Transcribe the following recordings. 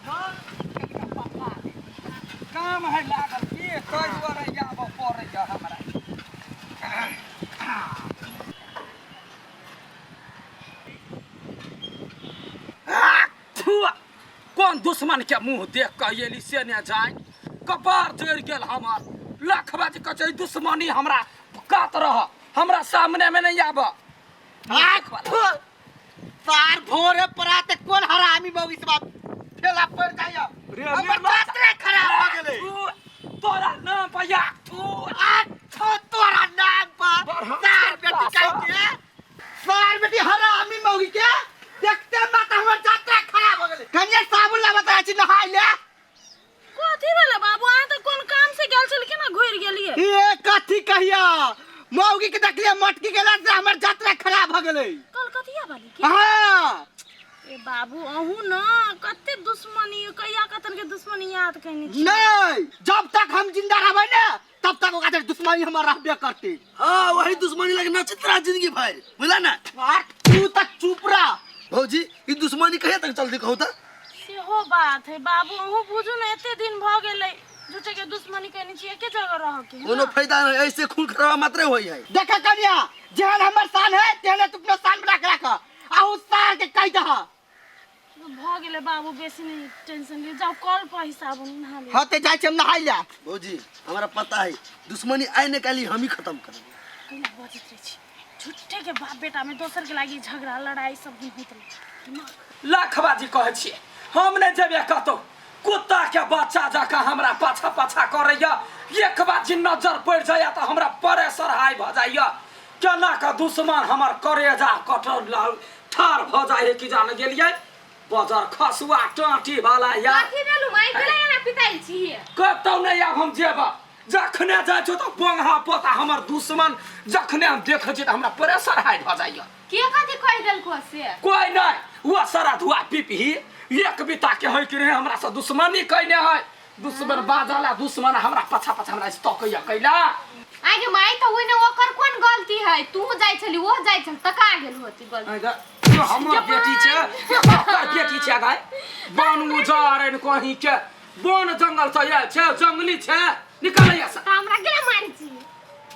कनिका पका दे। काम है लागल की ताहि दुआरे आबऽ पड़ैए हमरा। थू, कोन दुश्मन के मुंह देख के एली से ने जाय, कपार जरि गेल हमर। लखबा जे कहै छै दुश्मनी हमरा कात रह, हमरा सामने में नहीं आब। सार भोरे पराते कोन हरामी मौगी सब ठेला पड़ जाइए, रे हमर निर्लज्ज। जात्रे खराब हो गेलै। थू, तोरा नाम पर या थू। अच्छा तोरा नाम पर बरहम सार बेटी सार। कह के सार बेटी हरामी मौगी के देखते माता हमर जात्रा खराब हो गेलै। कनिया साबुन लाबत रहै छी नहाय ले। कथी भेलै बाबू? अहाँ तऽ कोन काम से गेल छल, केना घुरि गेलियै? ये कथी कहिया, मौगी के देखलिए मटकी गेला से हमर जात्रा खराब हो गेलै। कलकतिया वाली के? हाँ। ए बाबू, अहूँ न कते दुश्मनी, कहिया कतन के दुश्मनी याद कहने छी। नहीं, जब तक हम जिंदा रहबै ने तब तक ओकरा से दुश्मनी हमर रहबे करते। हाँ, वही दुश्मनी लगे नचैत रहा जिंदगी भर, बुझला ना? आर तू तक चुप रह। भौजी, ई दुश्मनी कहिया तक चलती कहू त? सेहो बात है बाबू, अहूँ बुझू ने, एते दिन भऽ गेलै झूठे के दुश्मनी कहने छी, एके जगह रह के है कोनो ना? फायदा नहीं, ऐसे खून खराबा मात्रे होई है। देखा कन्या, जेहन हमर शान है तेहने तू अपना शान बना के राख, आ उ सार के कह दह। भऽ गेलै बाबू, बेसी नहीं टेंशन लिअ, जाउ कल पर ही साबुन नहा लिअ। हाँ ते जाइ छी हम नहाय ले। भौजी, हमरा पता है दुश्मनी आइ ने काल्हि हम ही खत्म करब। कैला बजैत रहै छी झूठे के, बाप बेटा में दोसर के लागी झगड़ा लड़ाई सब दिन होइत रहै दिमाग। लखबाजी कहै छियै, हम नहि जेबै कतौ। कुत्ता के बच्चा जकाँ हमरा पाछा पाछा करैया, एक बार जे नजर पड़ि जाइया तऽ हमरा प्रेशर हाई भऽ जाइया। केना कऽ दुश्मन हमर करेजा कटल ठाढ़ भऽ जाइ है कि जान गेलियै बजर खसुआ टाँटी वाला या। कथी भेलु माइ, केला एना पिताइल छी? कतौ नहि आब हम जेब। जखने जाइ छौ तऽ बोंगहा पोता हमर दुश्मन जखने हम देखै छियै तऽ हमरा प्रेशर हाई भऽ जाइया। के कथी कहि देलको से? कोई नहीं, वो सारा धुआ पीपही एक बिता के है कि नहीं हमरा से दुश्मनी कैने है। दुश्मन बाजला दुश्मन हमरा पाछा पाछा हमरा तकैया कैला। आगे माई, तऽ ओइने ओकर कोन गलती है? तू जाइ छली, ओ जाइ छल, तका गेल होती गलती। आगे, ई हमर बेटी छै, ओकर बेटी छै गाय बन उजारन कहीं के बन जंगल से आयल छै, जंगली छै, निकल यहाँ से। तऽ हमरा केना मारै छी?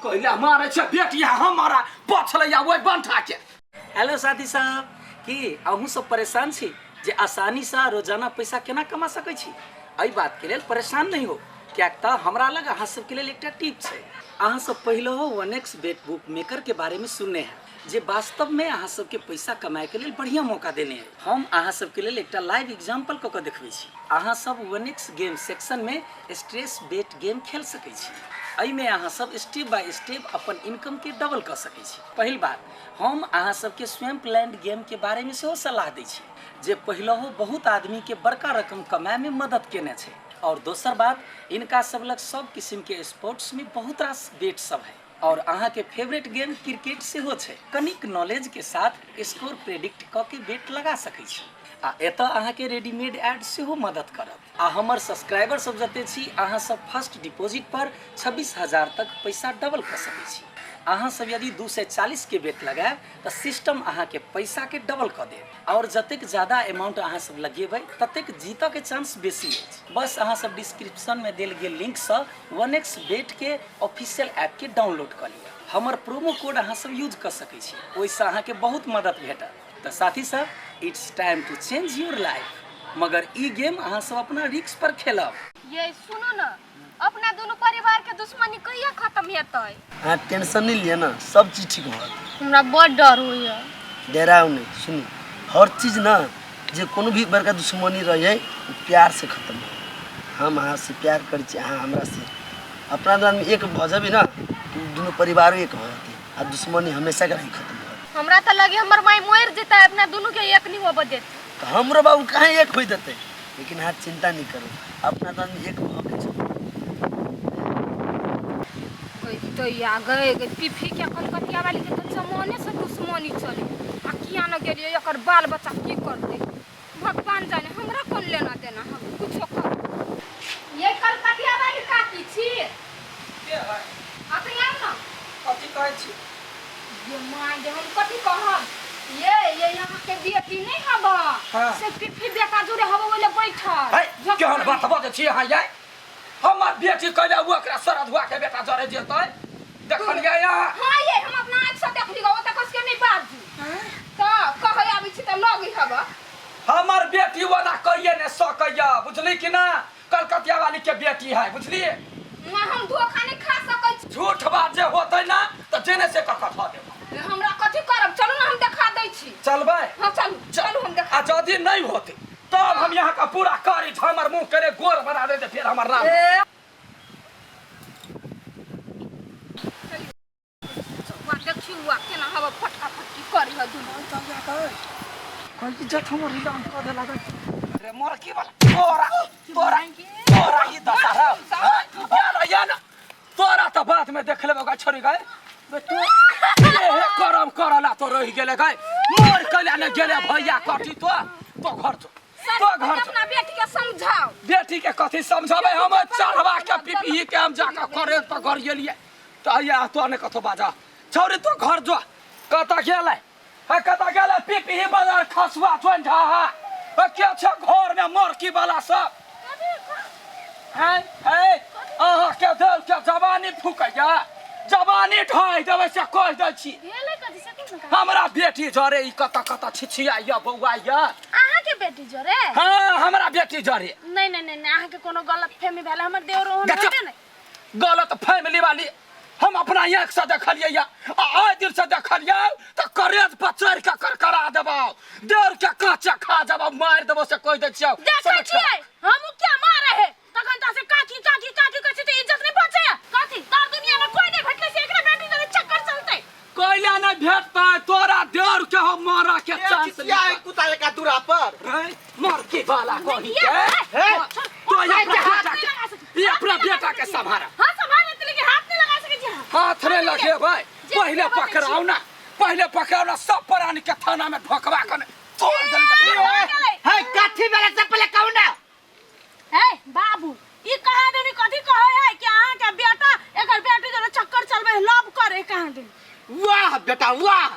कैला मारै छै बेटी हमारा पछलैया ओहि बंठा के। हेलो साथी साहब, की अहूँ सब परेशान छी जे आसानीसँ रोजाना पैसा केना कमा सकै छी? एहि बातके लेल परेशान नहि हो, किएक तऽ हमरा लग अहाँ सबके लेल एकटा टिप छै। अहाँ सब पहिलहो वन एक्स बेट बुक मेकर के बारेमे सुनने हैब, जे वास्तवमे अहाँ सबके पैसा कमाएके लेल बढ़िआँ मौका देने है। हम अहाँ सबके लेल एकटा लाइव एग्जाम्पल कऽ कऽ देखबै छी। अहाँ सब वन एक्स गेम सेक्शनमे स्ट्रेस बेट गेम खेल सकै छी। एहिमे अहाँ सब स्टेप बाय स्टेप अपन इनकम के डबल कऽ सकै छी। पहिल बात, हम अहाँ सबके स्वैम्प लैंड गेम के बारे में सेहो सलाह दै छी, जे पहिलहो बहुत आदमी के बड़का रकम कमाए में मदद केने छै। और दोसर बात, इनका सब लग सब किस्म के स्पोर्ट्स में बहुत रास बेट सब है और अहाँ के फेवरेट गेम क्रिकेट सेहो छै। कनिक नॉलेज के साथ स्कोर प्रेडिक्ट क के बेट लगा सकै छी आ एतऽ अहाँ के रेडीमेड एड सेहो मदद करत। आ हमर सब्सक्राइबर सब जते छी, अहाँ सब फर्स्ट डिपॉजिट पर 26,000 तक पैसा डबल कऽ सकै छी। अहाँ सब यदि 240 के बेट लगायब तऽ सिस्टम अहाँ के पैसा के डबल कऽ देत और जतेक ज्यादा अमाउंट अहाँ सब लगेबै ततेक जीतऽ के चांस बेसी अछि। बस अहाँ सब डिस्क्रिप्शन में देल गेल लिंक सँ वन एक्स बेट के ऑफिशियल ऐप के डाउनलोड कऽ लिअ। हमर प्रोमो कोड अहाँ सब यूज कऽ सकै छी, ओहिसँ अहाँ के बहुत मदद भेटत। तऽ साथी सब, it's time to change your life, मगर ई गेम अहाँ सब अपना रिस्क पर खेलब। ये सुनू न, अपना दुनू परिवार के दुश्मनी कहिया खत्म हेतै? अहाँ टेंशन नहीं लिअ ना, सब चीज ठीक भऽ जेतै। हमरा बड़ डर होइया। डराउ नहीं, सुनू, हर चीज ना जे कोनो भी बड़का दुश्मनी रहै ओ प्यार से खत्म हो। हम अहाँ से प्यार करै छी, अहाँ हमरा से, अपना आदमी एक भऽ जेबै ना तऽ दुनू परिवारो एक भऽ जेतै आ दुश्मनी हमेशा के रही खत्म भऽ जेतै। हमरा तऽ लगे हमर माय मरि जेतै, अपना दुनू के एक नहीं होबऽ देतै। तऽ हमरो बाबू कहाँ एक होइ देतै, लेकिन अहाँ चिंता नहीं करू, अपना तऽ आदमी एक भऽ के चलू। गई तो या गए गई पीफी के कलकतिया वाली के तो जमाने से दुश्मनी चले आ किया न गेलिए, एकर बाल बच्चा की करते भगवान जाने, हमरा कोन लेना देना, हम कुछो कर। ये कलकतिया वाली काकी छी? के है? आ तो आउ न। कथी कहै छी? ये माय जे हम कथी कहब, ये यहाँ के बेटी नहीं हब? हाँ। से पीफी बेटा जुड़े हब ओले बैठल। है। केहन बात बजै छी अहाँ यै हमर बेटी कहले ओ ओकरा सरधुआ के बेटा जरे जेतै देखलियै अहाँ हाँ ये हम अपना आँख से देख ली ओतऽ कस के नहीं बाजू तऽ कहै आबै छी तऽ लग हब हमर बेटी ओना कहिए ने सकैया बुझली कि ना कलकतिया वाली के बेटी है बुझलिए ना हम धोखा नहीं खा सकै छी झूठ बात जे होतै ना तऽ जेने से कऽ धऽ देब हमरा कथी करब चलू ना हम देखा दै छी चलबै हाँ चलू चलू हम देखा आ यदि नहीं होते तब हम यहाँ का पूरा करी हमर मुंह करे गोर बना दे फिर हमर नाम ए वा देखियौ वा केना हवा फटका फटकी करी ह दुनू कोई इज्जत हमर रिजाम कऽ दे लागल रे मोर की वाला तोरा तोरा तोरा ही दशा है या ना या ना तोरा तो बाद में देख लेबो गा छोरी गाय बे तू एहे करम करला तो रहि गेले गाय मोर कैला ने गेले भैया कटी तो तो घर जो तो घर जो अपना बेटी के समझाओ बेटी के कथी समझाबै हम चढ़वा के पीपी के हम जाके करे तो घर गेलिए तो या तो ने कथो बाजा छौरी तो घर जो कत गेलै है कत गेलै पीपी बाजार खसुआ जोन ढाहा के छ घर में मरकी वाला सब है है अहाँ के देल के जवानी फूकैया जवानी ढाइ देबै से कहि दै छी भेलै कथी से कहू ने काकी? हमरा बेटी जरे ई कत कत छिछियाइया बौआइया अहाँके बेटी जरे हाँ हमरा बेटी जरे नहीं नहीं नहीं नहीं, अहाँके कोनो गलत फहमी भेल हमर देवर ओहन देखियौ। होते नहीं गलत फैमिली वाली हम अपना आँख से देखलियै या आ आइ दिन से देखलियै तऽ करेज पर चढ़ि के करकरा देबौ देर के काचे खा जेबौ मारि देबौ से कहि दै छियौ देखै समझ के। छियै हम क्या मारे है तखन त से काकी काकी काकी कहै छै त इज्जत नहीं बचे कथी तार दुनिया में कोई नहीं भेटले से एकरा बेटी जरे चक्कर चलते कोयला नहि भेटतै तोरा देर के हम मारा के चांस चिचिया है कुत्ता का दूरा पर रे मर की बाला कही के हे, तो ये अपना हाथ बेटा नहीं लगा के सकै ये अपना बेटा के संभारा हां संभाल लेते लेकिन हाथ नहीं लगा सकै छी हाथ नहीं लगेबै जे पहिले बजै छी। पकड़ाउ ना पहिले पकड़ाउ ना सब प्राणी के थाना में ढोकवा के तोड़ देली तऽ फिर हो गेलै। हे कथी वाला से पहले कहू ना हे बाबू ई कहाँ देनी कथी कहै है कि अहाँ के बेटा एकर बेटी जरे चक्कर चलबै लव करे कहाँ देनी वाह बेटा वाह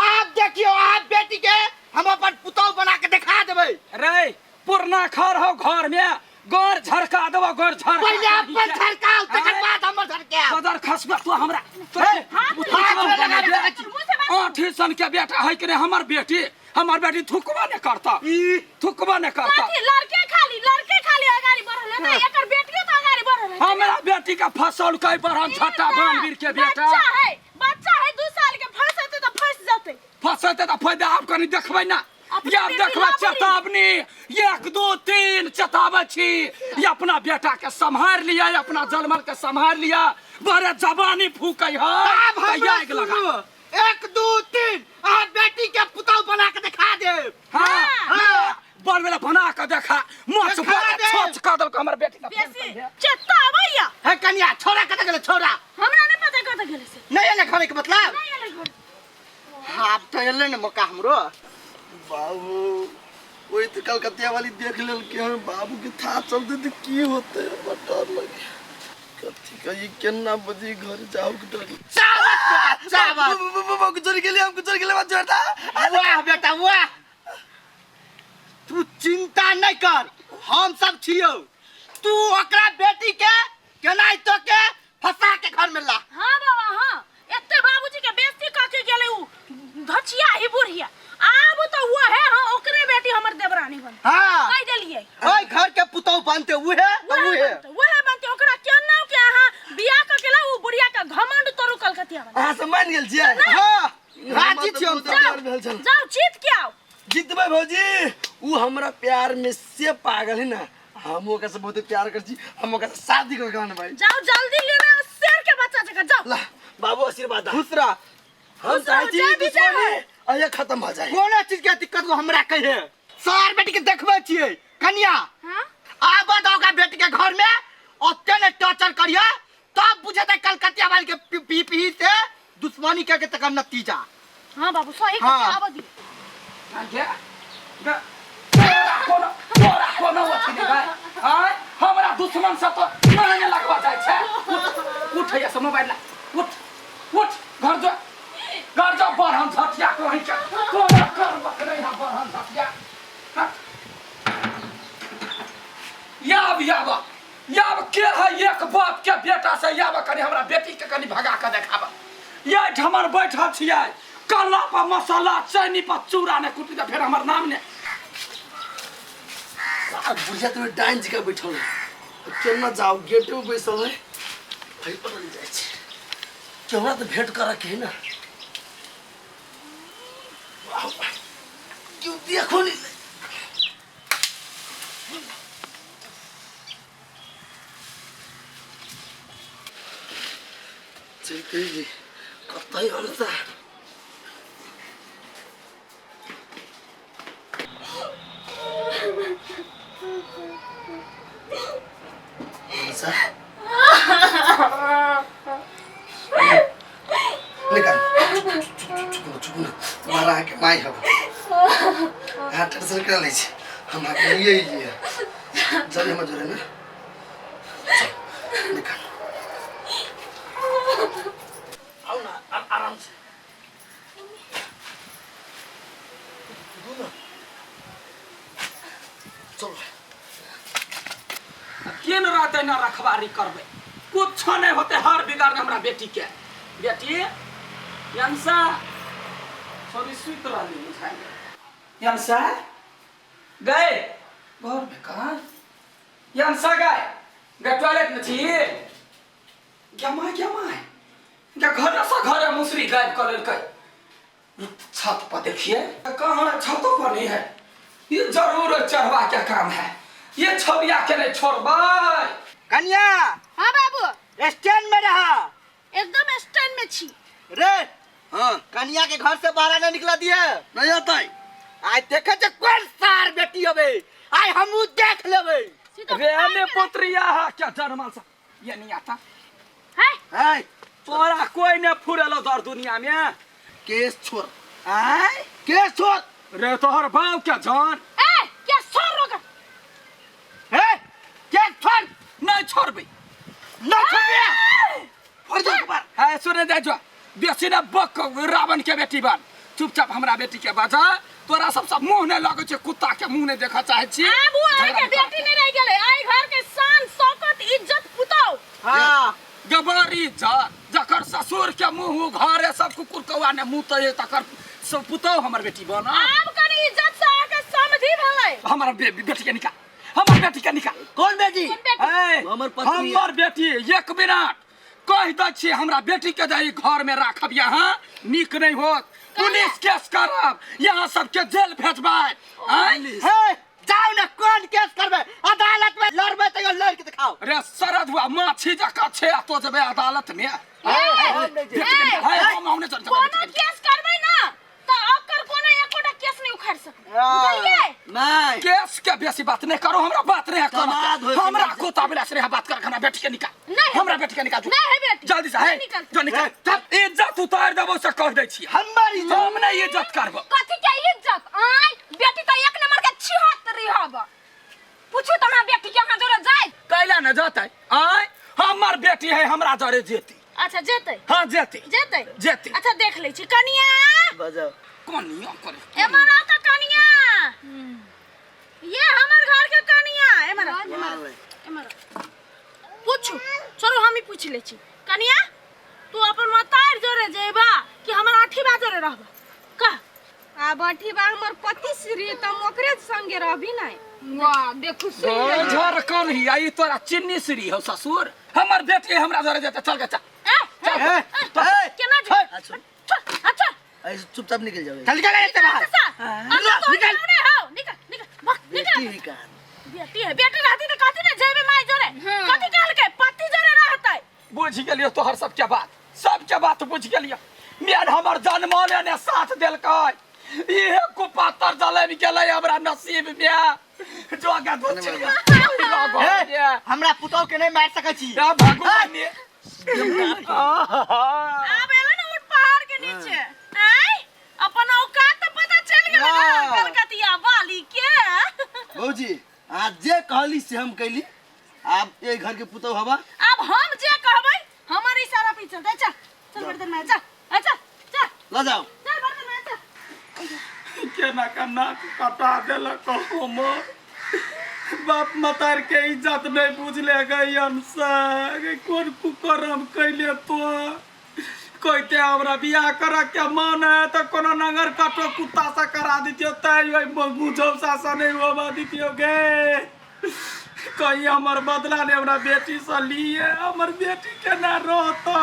आप देखियो आप बेटी के हम अपन पुतौह बना के दिखा देबै रे पुरना खर हो घर में गोर झरका देबो गोर झरका पहिले अपन झरकाउ तकर बाद हमर झरकाउ बदर खसबा तू हमरा हे, हाथ में लगा दे। आठी सन के बेटा है कि नहीं हमर बेटी हमर बेटी थुकबा ने करता ई थुकबा ने करता कथी लड़के खाली अगाडि बढ़ल है ना एकर बेटियो तो अगाडि बढ़ल है हमरा बेटी का फसल कई पर हम छठा बानवीर के बेटा बच्चा है बच्चा है 2 साल के फंसते तो फंस जते फसते तऽ फायदा आब कनी देखबै ना अपना या बेटी देखबै लाबरी। चेतावनी एक दू तीन चेताबै छी ये अपना बेटा के सम्हारि लिअ अपना जलमल के सम्हारि लिअ बड़े जवानी फूकै है आब तऽ हमरा आगि लगा सुनू एक दू तीन अहाँ बेटी के पुतौह बना के दिखा देब हाँ हाँ। बड़ बेला बना के देखा मच देखा बड़ा देब। छोच कऽ देलक हमर बेटी के बेसी चेतावैया हे कनिया छोरा कतऽ गेलै छोरा हमरा नहीं पता कतऽ गेलै से नहीं एलै घरे के मतलब नहीं एलै घर आब तऽ एलै ने मौका हमरो बाबू वही तो कलकतिया वाली देख लेल के हम बाबू के था चलते तो की होते हमरा डर लगे कथी कही केना बजी घर जाओ के डर शाबाश बेटा शाबाश बाबू गुजर गेली हम गुजर गेले बात जोड़ता वाह बेटा वाह तू चिंता नहीं कर हम सब छियौ तू ओकरा बेटी के केना तो के फंसा के घर में ला हाँ बाबा हाँ एते बाबूजी के बेइज्जती कऽ के गेलै उ धचिया ही बुढ़िया आब तो वो है हाँ ओकरे बेटी हमर देवरानी बन हाँ कहि देलियै ओइ घर के पुतौह बनते उहे तो उहे उहे बनतै उहे बनतै ओकरा केना के अहाँ बियाह कऽ के लाउ उ बुढ़िया के घमंड तोरू कलकतिया वाला अहाँ सब मान गेल छियै हाँ राजी छियौ हम सब। प्यार भेल छल जाउ जीत के आउ जीतबै भौजी उ हमरा प्यार में से पागल है ना हम ओकरा से बहुत प्यार कर छी हम ओकरा से शादी कर के भाई जाओ जल्दी लेने आओ शेर के बच्चा जगह जाओ ला बाबू आशीर्वाद दा। खुश रह हम खुश चाहे रहो, छी जय विजय दुश्मनी अहिया खत्म हो जाए कोनो चीज के दिक्कत हो हमरा कहे सार बेटी के देखबै छियै कनिया हाँ आब दौगा बेटी के घर में ओते ने टॉर्चर करिया तब बुझेतै कलकतिया वाली के पी पी पी से दुश्मनी के के तकर नतीजा हाँ बाबू सही हाँ। कह आबऽ दियौ गे गे तोरा कोनो तोरा कोनो अथी नहि भाइ आँय हमरा दुश्मन सब तो नहि लगवा जाइ छै उठ उठ हैया से मोबाइल ला उठ उठ घर जो घर जो बढ़न झटिया कहीं के तोरा कर बकरे यहाँ बढ़न झटिया हट। याब के है एक बाप के बेटा से याब कनी हमरा बेटी के कनी भगा के देखाब। ये ठमर बैठल छियै, कल्ला पर मसाला चैनी पर चूड़ा ने कुटी दे, फेर हमर नाम ने। आ बुढ़िया तो डाइन जगह बैठल है, केना जाओ गेटे में बैसल है, भाई पर नहीं जाए छे केहरा तो भेंट कर के है ना। क्यों देखो नहीं चलते जी कतई अनता। सर निकाल चुप चुप ना तुम्हारा आके माई हब हाँ टेंशन कर लै छी हम आके लिए लिए जल्दी हम जोरे ना निकाल आओ ना आराम से चलो केन रहते ना रखवारी करबै, कुछो नहीं होते हर बिगाड़ हमरा बेटी के। बेटी यंसा सॉरी सुत रहली बुझाइ यंसा गए घर में कहाँ यंसा गए गए टॉयलेट में छी क्या माय क्या घर से घर मुसरी गायब कर लेलकै। छत पर देखिए कहाँ छत पर नहीं है, ये जरूर चढ़वा के काम है, ये छौरिया के नहीं छोड़बै। कन्या। हाँ बाबू। स्टैंड में रहा, एकदम स्टैंड में छी रे। हाँ कन्या के घर से बाहर नहीं निकला दिए नहीं आता है। आज देखे जे कौन सार बेटी हबे, आज हमू देख लेबै। रे हमें पुत्रिया है क्या जरमाल सा ये नहीं आता है। है तोरा कोई ने फुरेलो दर दुनिया में। केस छोड़ आय केस छोड़ रे तोहर बाप क्या जान ए क्या छोड़ रोक हे केस छोड़ नहीं छोड़बे नहीं छोड़बे और जा एक बार है सुने दे जो बेसी ने बक रावण के बेटी बन चुपचाप हमरा बेटी के बजा। तोरा सब सब मुंह ने लगै छै, कुत्ता के मुंह ने देखऽ चाहै छी। आब उ अहाँ के बेटी नहीं रह गेलै, आई घर के शान शौकत इज्जत पुतौ। हां गबारी जा जकर ससुर के मुंह घरे सब कुकुर कौआ ने मुंह तय तकर सब पुतौ हमर बेटी बन। आब कनी इज्जत से अहाँ के समझी भेलै। हमर बेटी के निकाल, हमर बेटी के निकाल। कौन बेटी? ए, हमर पत्नी। हमर बेटी एक मिनट कह दै छी, हमरा बेटी के जाई घर में राखब यहाँ नीक नहीं होत, पुलिस केस करब, यहाँ सबके जेल भेजबै। हे जाओ ना, कौन केस करबे? अदालत में लड़बे त लड़ के दिखाओ। रे सरद हुआ माछी जका छे तो जेबे अदालत में। कोनो केस करबै ना त ओकर कोनो एकोटा केस नहीं उखाड़ सकबै, बुझलियै? नहीं केस के बेसी बात नहीं करो, हमरा बात नहीं करो, हमरा कोता बेला से बात कर, हमरा बेटी के निकाल, हमरा बेटी के निकाल। नहीं है बेटी, जल्दी से है जो निकाल, इज्जत उतार देबो से कह दै छी। हमर इज्जत हम नहीं इज्जत करबो। कथि के इज्जत? आय बेटी त एक नंबर के छिहत्तरी हब, पूछू त हमरा बेटी के अहाँ जोरे जाय कैला न जतै। आय हमर बेटी है, हमरा जोरे जेती। अच्छा जेतै? हां जेती जेतै जेती। अच्छा देख लै छी कनिया बजाओ कनिया करे एमर आओ त कनिया, ये हमर घर के कनिया। एमर आओ, एमर एमर पूछू, चलो हम ही पूछ लै छी। कनिया तू अपन मतार जोरे जेबा कि हमर आठी बा जोरे रहबा? कह। आ बाठी बा हमर पति श्री त हम ओकरे संगे रहबी नै। वाह देखू सुन झरकन ही आई तोरा चिन्नी श्री हो ससुर, हमर बेटी हमरा जोरे जेतै। चल गे चल ए चल केना जे अच्छा अच्छा ऐसे चुपचाप निकल जाओ। चल निकल ऐसे बाहर निकल निकल हो निकल निकल भाग निकल। बेटी ही कहां बेटी है, बेटी रहती त कथि ने जेबे माई जोरे, कथि कहलकै पति जोरे रहतै। बुझ गेलियो तोहर सबके बात, सबके बात बुझ गेलियो। मेर हमर जन्मले ने साथ देलकै, इहे कुपातर जलम गेलै हमरा नसीब में। जो गे हे हमरा पुतौ के नहीं मार सकै छी या भगवान। आब एलै ने ऊँट पहाड़ के नीचे, आय अपन औकात त पता चल गेलै ना कलकतिया वाली के। भौजी आ जे कहली से हम कैली, आप ये घर के पुतौ हवा। अब हम जे कहबै हमर इशारा पे चलतै। चल चल बर्तन में चल, अच्छा चल ल जाओ चल बर्तन में चल। केना का नाक कटा देलक हमर बाप मतार के इज्जत नहीं बुझले गई हमसे गे कोन कुकर्म कैले तो कहते हमरा बियाह कर के मन है तो कोनो नंगर कटो कुत्ता से करा दितियो तै ओइ गुझौसा से नहीं होबा दितियो गे। कहीं हमर बदला ने हमरा बेटी से लिए, हमर बेटी केना रहता।